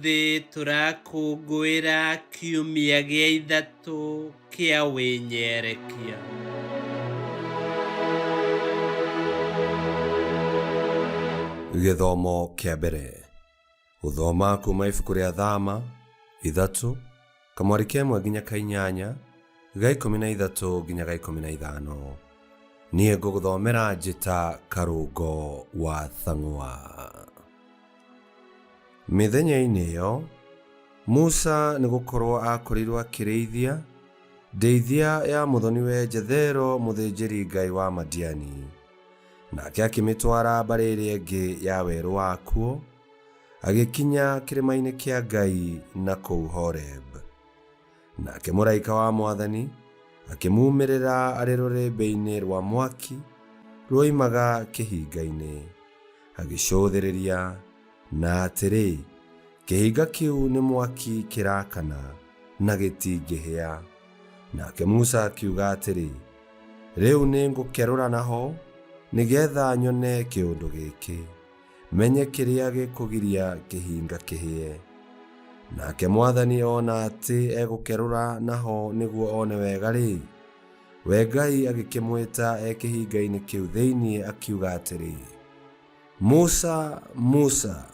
Ũmũthĩ tũrakũngũĩra kiumia gĩa ithatũ kĩa wĩnyerekia. Gĩthomo kĩa mbere. Gũthoma kuma ibuku rĩa Thama ithatũ, kamwari ka ĩmwe nginya ka inyanya, ga 13 nginya ga 15. Niĩ ngũgũthomera njĩta Karũngo wa Thang'wa. Mĩthenya-inĩ ĩyo, Musa nĩ gũkorũo aakorirũo akĩrĩithia ndĩithia ya mũthoniwe Jethero mũthĩnjĩri-ngai wa Madiani. Nake akĩmĩtwara mbarĩ ĩrĩa ĩngĩ ya werũ wakuo, agĩkinya kĩrĩma-inĩ kĩa Ngai na kũu Horeb. Nake mũraika wa Mwathani akĩmuumĩrĩra arĩ rũrĩrĩmbĩ-inĩ rwa mwaki ruoimaga kĩhinga-inĩ, agĩcũthĩrĩria, na atĩrĩ, kĩhinga kĩu nĩ mwaki kĩraakana, na gĩtingĩhĩa. Nake Musa akiuga atĩrĩ, Rĩu nĩngũkerũra naho, nĩ getha nyone kĩũndũ gĩkĩ, menye kĩrĩa gĩkũgiria kĩhinga kĩhĩe. Nake Mwathani ona atĩ egũkerũra naho nĩguo one wega-rĩ, we Ngai agĩkĩmwĩta e kĩhinga-inĩ kĩu thĩinĩ akiuga atĩrĩ, Musa, Musa!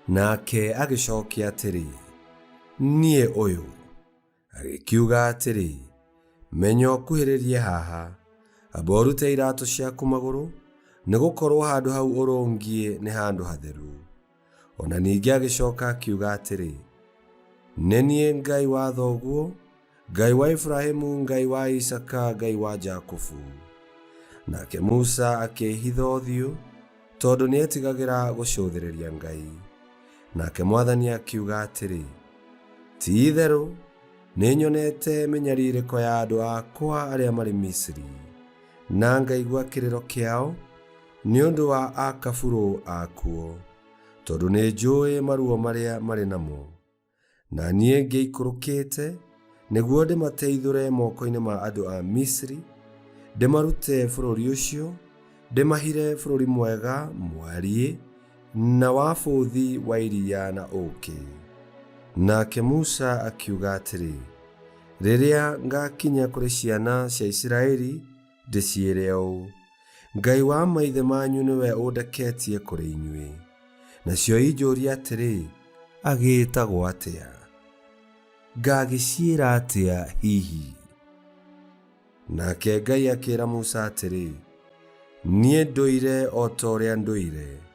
Nake agĩcokia atĩrĩ, Niĩ ũyũ. Agĩkiuga atĩrĩ, Menya ũkuhĩrĩrie haha, amba ũrute iratũ ciaku magũrũ, nĩ gũkorũo handũ hau ũrũngiĩ nĩ handũ hatheru. O na ningĩ agĩcoka akiuga atĩrĩ, Nĩ niĩ Ngai wa thoguo, Ngai wa Iburahimu, Ngai wa Isaaka, Ngai wa Jakubu. Nake Musa akĩĩhitha ũthiũ, tondũ nĩetigagĩra gũcũthĩrĩria Ngai. Nake Mwathani akiuga atĩrĩ, Ti-itherũ nĩnyonete mĩnyarirĩko ya andũ akwa arĩa marĩ Misiri, na ngaigua kĩrĩro kĩao nĩ ũndũ wa akaburũ akuo, tondũ nĩnjũĩ maruo marĩa marĩ namo. Na niĩ ngĩikũrũkĩte nĩguo ndĩmateithũre moko-inĩ ma andũ a Misiri, ndĩmarute bũrũri ũcio, ndĩmahire bũrũri mwega mwariĩ na wa bũthi wa iria na ũũkĩ. Nake Musa akiuga atĩrĩ, Rĩrĩa ngakinya kũrĩ ciana cia Isiraeli ndĩciĩre ũũ, 'Ngai wa maithe manyu nĩwe ũndeketie kũrĩ inyuĩ. Nacio injũrie atĩrĩ, 'Agĩĩtagwo atĩa? Ngagĩciĩra atĩa hihi? Nake Ngai akĩra Musa atĩrĩ, Niĩ ndũire o ta ũrĩa ndũire.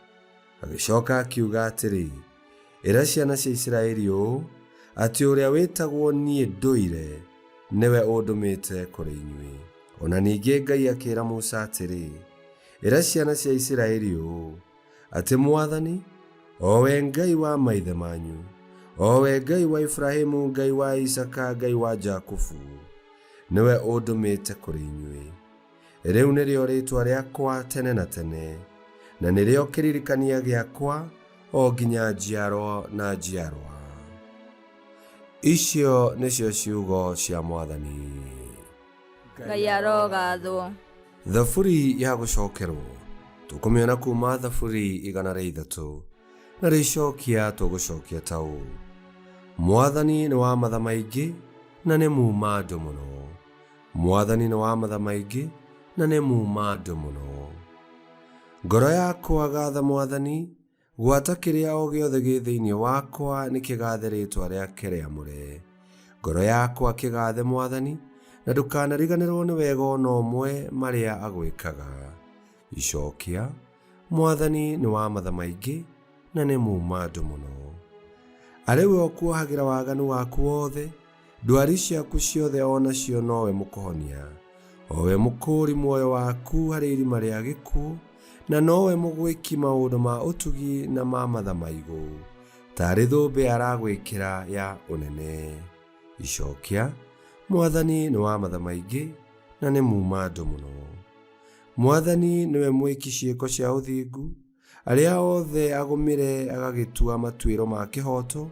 Agĩcoka akiuga atĩrĩ, Ĩra ciana cia Isiraeli ũũ, atĩ ũrĩa wĩtagwo Niĩ Ndũire nĩwe ũndũmĩte kũrĩ inyuĩ. O na ningĩ Ngai akĩra Musa atĩrĩ, Ĩra ciana cia Isiraeli ũũ, atĩ Mwathani, o we Ngai wa maithe manyu, o we Ngai wa Iburahimu, Ngai wa Isaaka, Ngai wa Jakubu, nĩwe ũndũmĩte kũrĩ inyuĩ. Rĩu nĩrĩo rĩĩtwa rĩakwa tene na tene, na nĩrĩo kĩririkania gĩakwa o nginya njiarwa na njiarwa. Icio nĩcio ciugo cia Mwathani. Ngai arogathwo. Thaburi ya gũcokerwo tũkũmĩona kuma Thaburi 103 na rĩcokia tũgũcokia ta ũũ: Mwathani nĩ wa matha maingĩ na nĩ muma andũ mũno. Mwathani nĩ wa matha maingĩ na nĩ muma andũ mũno. Ngoro yakwa gatha Mwathani, Gwata kĩrĩa o gĩothe gĩ thĩinĩ wakwa nĩ kĩgathe rĩĩtwa rĩake rĩamũre. Ngoro yakwa kĩgathe Mwathani, na ndũkanariganĩrwo nĩ wega o na ũmwe marĩa agwĩkaga. Icokia, Mwathani nĩ wa matha maingĩ na nĩ muuma andũ mũno. Arĩ we ũkuohagĩra waganu waku wothe, Ndwari ciaku ciothe o nacio nowe mũkũhonia, o we mũkũũri muoyo waku harĩ irima rĩa gĩkuũ, na nowe mũgwĩki maũndũ ma ũtugi na ma matha maigũ, taarĩ thũmbĩ aragwĩkĩra ya ũnene. Icokia, Mwathani nĩ wa matha maingĩ na nĩ muuma andũ mũno. Mwathani nĩwe mwĩki ciĩko cia ũthingu, Arĩa othe agũmĩre agagĩtua matuĩro ma kĩhooto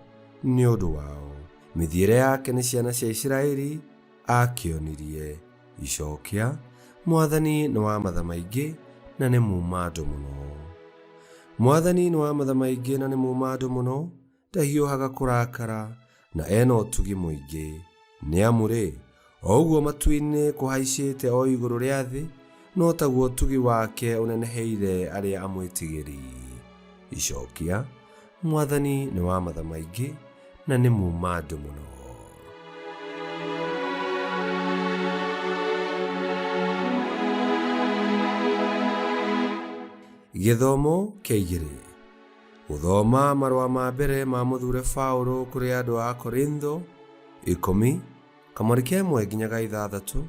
nĩ ũndũ wao. Mĩthiĩre yake nĩ ciana cia Isiraeli aakĩonirie. Icokia, Mwathani nĩ wa matha maingĩ na nĩ muuma andũ mũno. Mwathani nĩ wa matha maingĩ na nĩ muuma andũ mũno. Ndahiũhaga kũrakara, na ena ũtugi mũingĩ. Nĩ amu-rĩ, o ũguo matu-inĩ kũhaicĩte o igũrũ rĩa thĩ, no taguo ũtugi wake ũneneheire arĩa amwĩtigĩri. Icokia, Mwathani nĩ wa matha maingĩ na nĩ muuma-andũ mũno. Gĩthomo kĩa igĩrĩ. Gũthoma marũa ma mbere ma mũthure Paũlũ kũrĩ andũ a Korintho, ikũmi, kamweri ka ĩmwe nginya ga ithathatũ,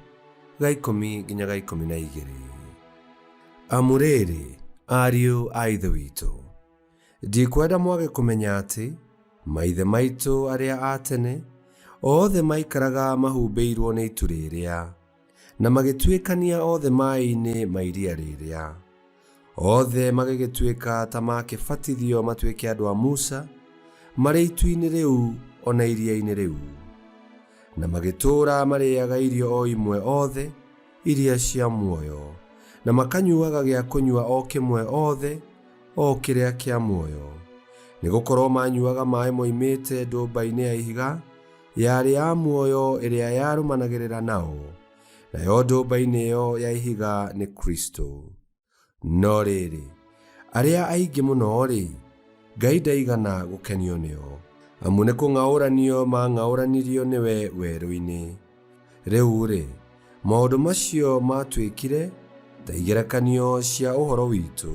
ga ikũmi nginya ga 12. Amu rĩrĩ, ariũ a Ithe witũ, ndikwenda mwage kũmenya atĩ maithe maitũ arĩa a tene othe maikaraga mahumbĩirwo nĩ itu rĩrĩa, na magĩtuĩkania othe maĩ-inĩ ma iria rĩrĩa. Othe magĩgĩtuĩka ta makĩbatithio matuĩke andũ a Musa, marĩ itu-inĩ rĩu o na iria-inĩ rĩu. Na magĩtũũra marĩaga irio o imwe othe, iria cia muoyo, na makanyuaga gĩa kũnyua o kĩmwe othe, o kĩrĩa kĩa muoyo. Nĩ gũkorũo maanyuaga maĩ moimĩte ndũmba-inĩ ya ihiga, yarĩ ya muoyo ĩrĩa yarũmanagĩrĩra nao, nayo ndũmba-inĩ ĩyo ya ihiga nĩ Kristo. No rĩrĩ, arĩa aingĩ mũno-rĩ, Ngai ndaigana gũkenio nĩo, amu nĩ kũng'aũranio maang'aũranirio nĩwe werũ-inĩ. Rĩu-rĩ, maũndũ macio maatuĩkire ta igerekanio cia ũhoro witũ,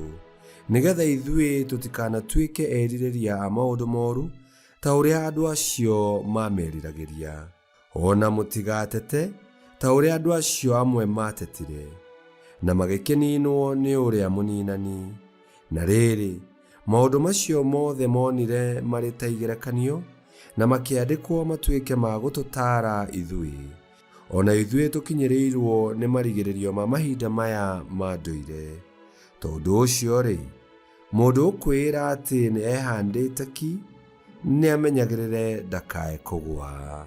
nĩ getha ithuĩ tũtikanatuĩke erirĩria a maũndũ moru ta ũrĩa andũ acio maameriragĩria. O na mũtigatete ta ũrĩa andũ acio amwe maatetire, na magĩkĩninwo nĩ ũrĩa mũninani. Na rĩrĩ, maũndũ macio mothe monire marĩ ta igerekanio, na makĩandĩkwo matuĩke ma gũtũtaara ithuĩ, o na ithuĩ tũkinyĩrĩirũo nĩ marigĩrĩrio ma mahinda maya ma ndũire. Tondũ ũcio-rĩ, mũndũ ũkwĩĩra atĩ nĩ ehandĩte ki, nĩamenyagĩrĩre ndakae kũgũa.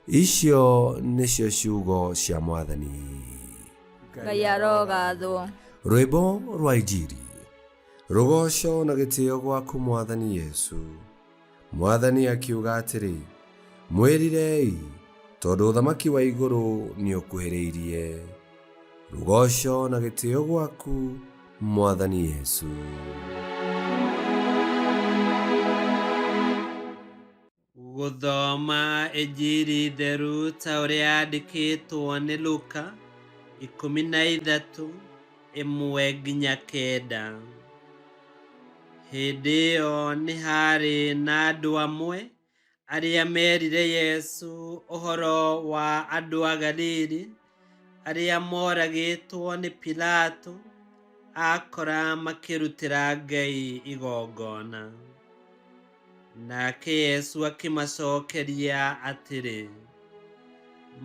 Icio nĩcio ciugo cia Mwathani. Ngai arogathwo. Rwĩmbo rwa Injiri. Rũgooco na gĩtĩo gwaku Mwathani Yesu. Mwathani akiuga atĩrĩ, Mwĩrirei, tondũ ũthamaki wa igũrũ nĩũkuhĩrĩirie. Rũgooco na gĩtĩo gwaku Mwathani Yesu. Gũthoma Injiri theru ta ũrĩa yandĩkĩtwo nĩ Luka, 13, 1-9. Hĩndĩ ĩyo nĩ haarĩ na andũ amwe arĩa meerire Yesu ũhoro wa andũ a Galili arĩa moragĩtwo nĩ Pilato akora makĩrutĩra Ngai igongona. Nake Yesu akĩmacokeria atĩrĩ,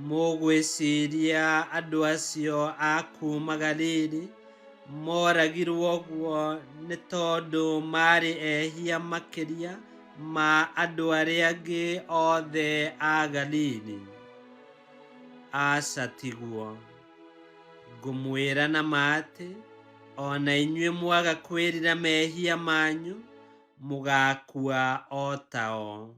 Mũgwĩciria andũ acio a kuuma Galili moragirwo ũguo nĩ tondũ maarĩ ehia makĩria ma andũ arĩa angĩ othe a Galili? Aca tiguo. Ngũmwĩra na ma atĩ, o na inyuĩ mwaga kwĩrira mehia manyu, mũgaakua o tao.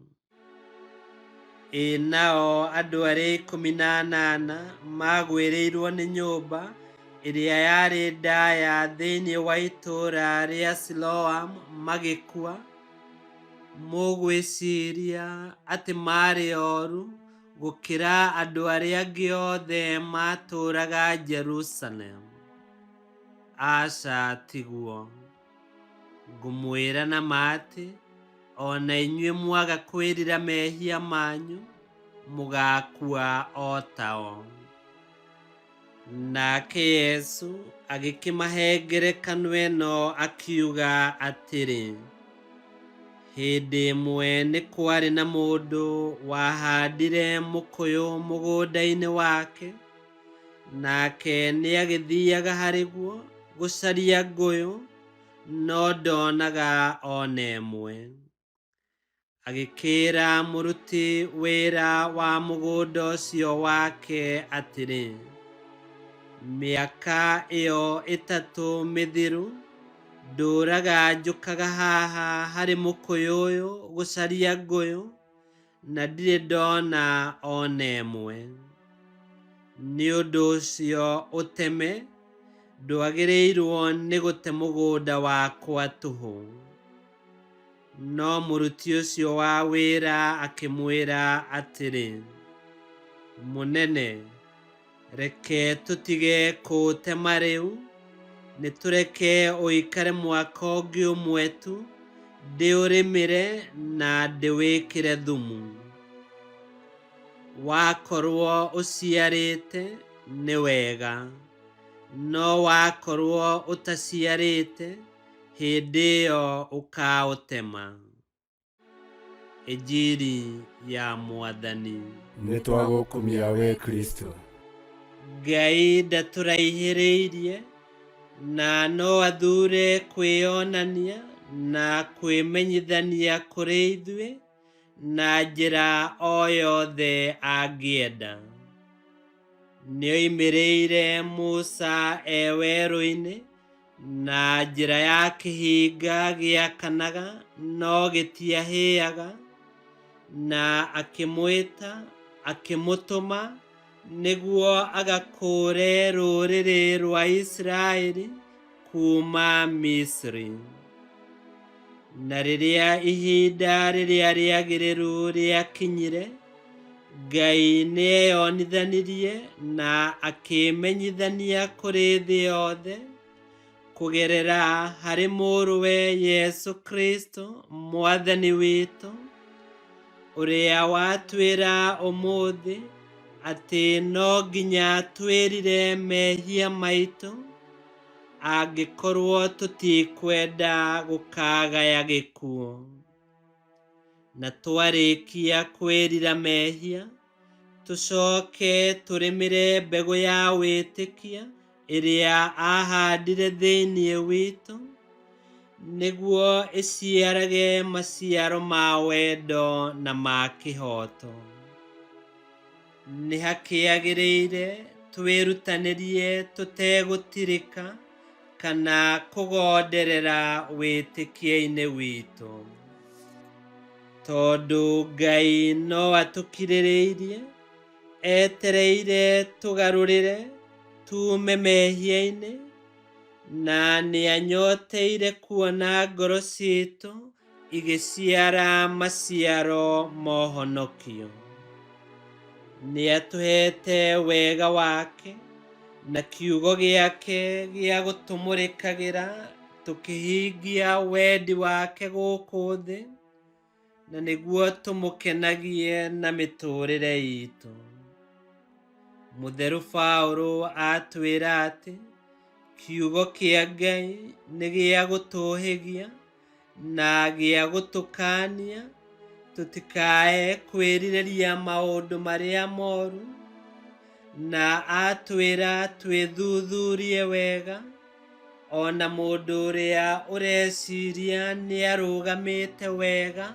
Ĩ nao andũ arĩa 18 maagwĩrĩirwo nĩ nyũmba ĩrĩa yarĩ ndaya thĩinĩ wa itũũra rĩa Siloam magĩkua, mũgwĩciria atĩ maarĩ oru gũkĩra andũ arĩa angĩ othe maatũũraga Jerusalemu? Aca tiguo. Ngũmwĩra na ma atĩ, o na inyuĩ mwaga kwĩrira mehia manyu, mũgaakua o tao. Nake Yesu agĩkĩmahe ngerekano ĩno akiuga atĩrĩ, Hĩndĩ ĩmwe nĩ kwarĩ na mũndũ wahandire mũkũyũ mũgũnda-inĩ wake, nake nĩagĩthiaga harĩ guo gũcaria ngũyũ, no ndonaga o na ĩmwe. Agĩkĩĩra mũruti wĩra wa mũgũnda ũcio wake atĩrĩ, Mĩaka ĩyo ĩtatũ mĩthiru Ndũraga njũkaga haha harĩ mũkũyũ ũyũ gũcaria ngũyũ, na ndirĩ ndona ona ĩmwe. Nĩ ũndũ ũcio ũteme, ndwagĩrĩirwo nĩ gũte mũgũnda wakwa tũhũ. No mũruti ũcio wa wĩra akĩmwĩra atĩrĩ, Mũnene, reke tũtige kũũtema rĩu, nĩ tũreke ũikare mwaka ũngĩ ũmwe tu, ndĩũrĩmĩre na ndĩwĩkĩre thumu. Wakorwo ũciarĩte nĩ wega, no wakorwo ũtaciarĩte, hĩndĩ ĩyo ũkaũtema. Injiri ya Mwathani. Nĩ twagũkumia we Kristo. Ngai ndatũraihĩrĩirie, na no athuure kwĩyonania na kwĩmenyithania kũrĩ ithuĩ na njĩra o yothe angĩenda. Nĩoimĩrĩire Musa e werũ-inĩ na njĩra ya kĩhinga gĩakanaga no gĩtiahĩaga, na akĩmwĩta akĩmũtũma nĩguo agakũũre rũrĩrĩ rwa Isiraeli kuuma Misri. Na rĩrĩa ihinda rĩrĩa rĩagĩrĩru rĩakinyire, Ngai nĩeyonithanirie na akĩmenyithania kũrĩ thĩ yothe kũgerera harĩ mũrũwe Yesu Kristo Mwathani witũ, ũrĩa watwĩra ũmũthĩ atĩ no nginya twĩrire mehia maitũ angĩkorwo tũtikwenda gũkagaya gĩkuũ. Na twarĩkia kwĩrira mehia, tũcoke tũrĩmĩre mbegũ ya wĩtĩkia ĩrĩa ahandire thĩinĩ witũ, nĩguo ĩciarage maciaro ma wendo na ma kĩhooto. Nĩ hakĩagĩrĩire twĩrutanĩrie tũtegũtirĩka kana kũgonderera wĩtĩkia-inĩ witũ, tondũ Ngai no atũkirĩrĩirie etereire tũgarũrĩre tuume mehia-inĩ, na nĩanyoteire kuona ngoro ciitũ igĩciara maciaro mohonokio. Nĩatũhete wega wake na kiugo gĩake gĩa gũtũmũrĩkagĩra tũkĩhingia wendi wake gũkũ thĩ, na nĩguo tũmũkenagie na mĩtũũrĩre itũ. Mũtheru Paũlũ atwĩra atĩ kiugo kĩa Ngai nĩ gĩa gũtũhĩgia na gĩa gũtũkaania tũtikae kwĩrirĩria maũndũ marĩa moru, na atwĩra twĩthuthurie wega ona mũndũ ũrĩa ũreciria nĩarũgamĩte wega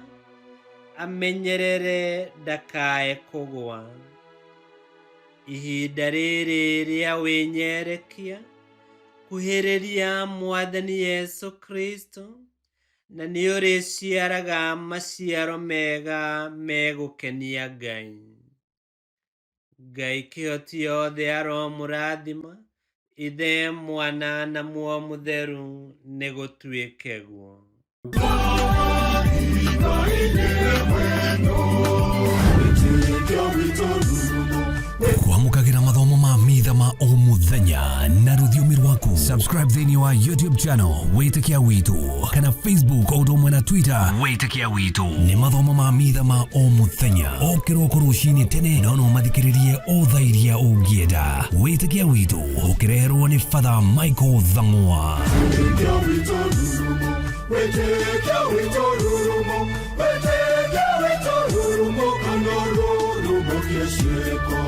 amenyerere ndakae kũgwa. Ihinda rĩrĩ rĩa wĩnyerekia, kuhĩrĩria Mwathani Yesu Kristo, na nĩũrĩciaraga maciaro mega megũkenia Ngai. Ngai kĩhoti yothe aromũrathima, Ithe, Mwana na Muoyo Mũtheru, nĩgũtuĩke guo. Kwamũkagĩra mathomo ma mitha ma o mũthenya na rũthiomi rwaku. Subscribe thĩinĩ wa YouTube channel Wĩtĩkia Witũ kana Facebook o ũndũ ũmwe na Twitter Wĩtĩkia Witũ. Nĩ mathomo ma mitha ma o mũthenya o kĩroko rũcinĩ tene, no no mathikĩrĩrie o thaa iria ũngĩenda. Wĩtĩkia Witũ ũkĩreherwo nĩ Father Michael Thang'wa. Wĩtĩkia witũ rurumo, wĩtĩkia witũ rurumo, wĩtĩkia witũ rurumo, kana rurumo kĩciĩko.